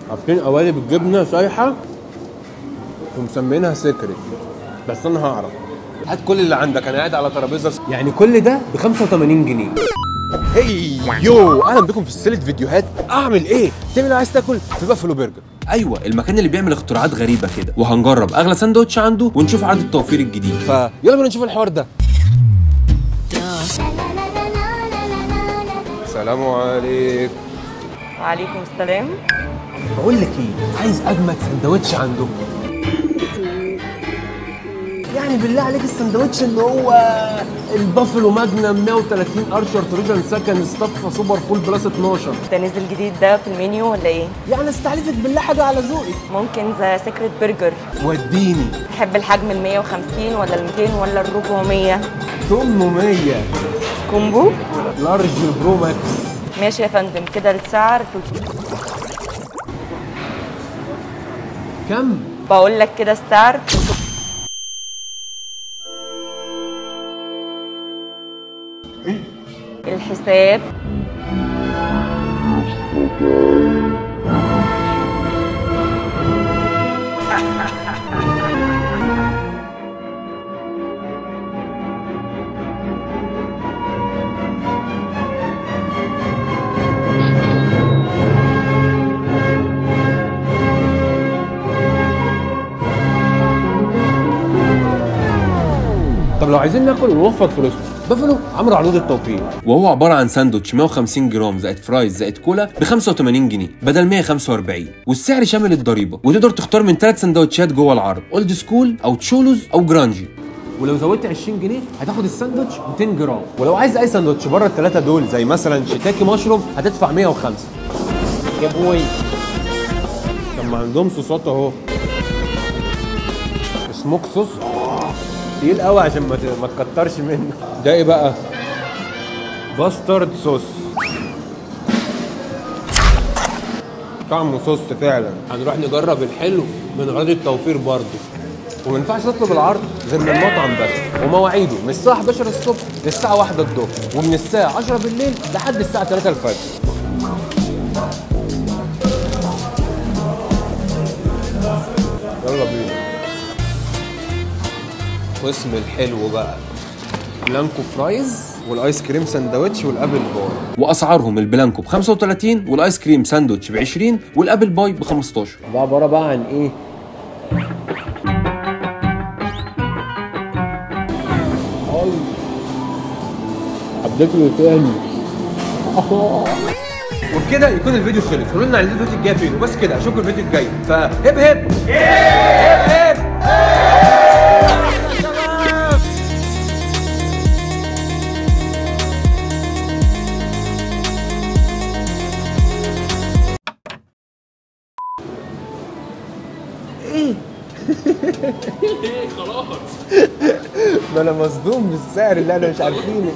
حاطين قوالب الجبنة سايحه ومسمينها secret، بس انا هعرف. هات كل اللي عندك، انا قاعد على ترابيزة. يعني كل ده ب 85 جنيه. hey yo، اهلا بكم في سلسلة فيديوهات اعمل ايه؟ تعمل عايز تاكل في بافلو برجر. ايوه، المكان اللي بيعمل اختراعات غريبة كده، وهنجرب اغلى ساندوتش عنده ونشوف عرض التوفير الجديد. فيلا بينا نشوف الحوار ده. السلام عليكم. وعليكم السلام. بقول لك ايه، عايز اجمد ساندوتش عندهم. يعني بالله عليك الساندوتش اللي هو ال Buffalo Magnum 130 Archer Trojan second stuffed super full plus 12 ده نزل جديد ده في المنيو ولا ايه؟ يعني استحلفك بالله حاجة على ذوقك. ممكن the secret burger. وديني. تحب الحجم ال 150 ولا ال 200 ولا ال 400؟ 800 combo large pro max. ماشي يا فندم، كده السعر كم؟ بقول لك كده السعر الحساب. طب لو عايزين ناكل ونوفر فلوسنا، بافلو عملوا عروض التوفير، وهو عبارة عن ساندوتش 150 جرام زائد fries زائد كولا ب 85 جنيه بدل 145، والسعر شامل الضريبة، وتقدر تختار من 3 سندوتشات جوه العرض، old school او تشولوز او جرانجي. ولو زودت 20 جنيه هتاخد الساندوتش 200 جرام، ولو عايز اي ساندوتش بره الثلاثة دول زي مثلا shiitake mushroom هتدفع 105. يا بوي. طب ما عندهم صوصات اهو، smoke sauce تقيل قوي عشان ما تكترش منه. ده ايه بقى؟ bastard sauce. طعمه صوص فعلا. هنروح نجرب الحلو من عرض التوفير برضه، وما ينفعش تطلب العرض غير من المطعم بس، ومواعيده من الساعة 11 الصبح للساعة 1 الظهر، ومن الساعة 10 بالليل لحد الساعة 3 الفجر. يلا بينا. قسم الحلو بقى، بلانكو fries والايس كريم ساندوتش وال apple pie. واسعارهم البلانكو ب 35 والايس كريم ساندوتش ب 20 وال apple pie ب 15. ده عبارة بقى عن ايه؟ حبيته تاني. وبكده يكون الفيديو خلص. قولوا لنا عايزين الفيديو الجاي فين، وبس كده اشوفكم الفيديو الجاي. فهب هب هب هب. ايه؟ ما انا مصدوم بالسعر اللي انا مش عارفينه.